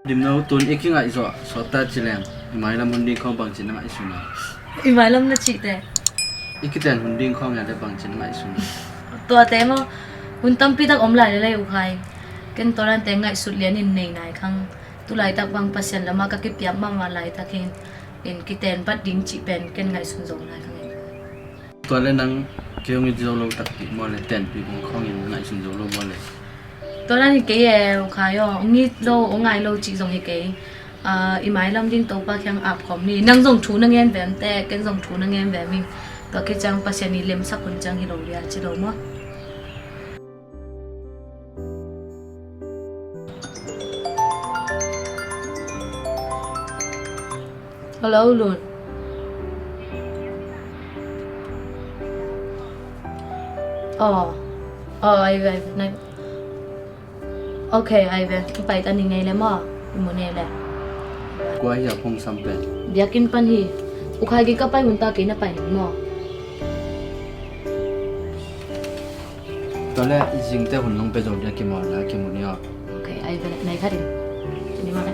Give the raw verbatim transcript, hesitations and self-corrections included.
Dimno, tun i kingaihzawh sawt ta ci leng, i mailam hun ding khawng bangci na ngaihsun a? I mailam na cihte, i kiten hun ding khawng hi a leh bangci na ngaihsun a? Tuate maw, hun tampi tak om lai lel ei U Khai. Ken tua dante ngaihsut lianin nei nai kha ing. Tu laitak bang Pasian lamah ka kipiak mahmah laitak hi in, kiten bat ding cih pen ken ngaihsun zo nai kha ing. Tua leh nang kei hong it zo lo takpi maw leh, tenpih bang khawngin ngaihsun zo lo maw leh? Tua dan hi kei e U Khai aw, hong it lo, hong ngai lo cih zong hi kei. Ah, i mailam ding Topa kiang ap khawm ni. Nang zong thu na ngen vem teh, ken zong thu na ngen vem ing. Tua khit ciang Pasian in lemsak hun ciang hi lo dia ci lo maw? Hello, Lun. Aw, aw, ai ve, ai ve. Nai, ok, ai ve. Pai ta ni ngei le maw? I mu ne le. Kua hi a phone sam pen? Biakinn pan hi. U Khai gei ka pai hun ta kei na pai ni maw? Tua leh zingte hun nong pia zo dia kimawl na kimu ni aw. Ok, ai ve, nai khat in. Ci ni maw le.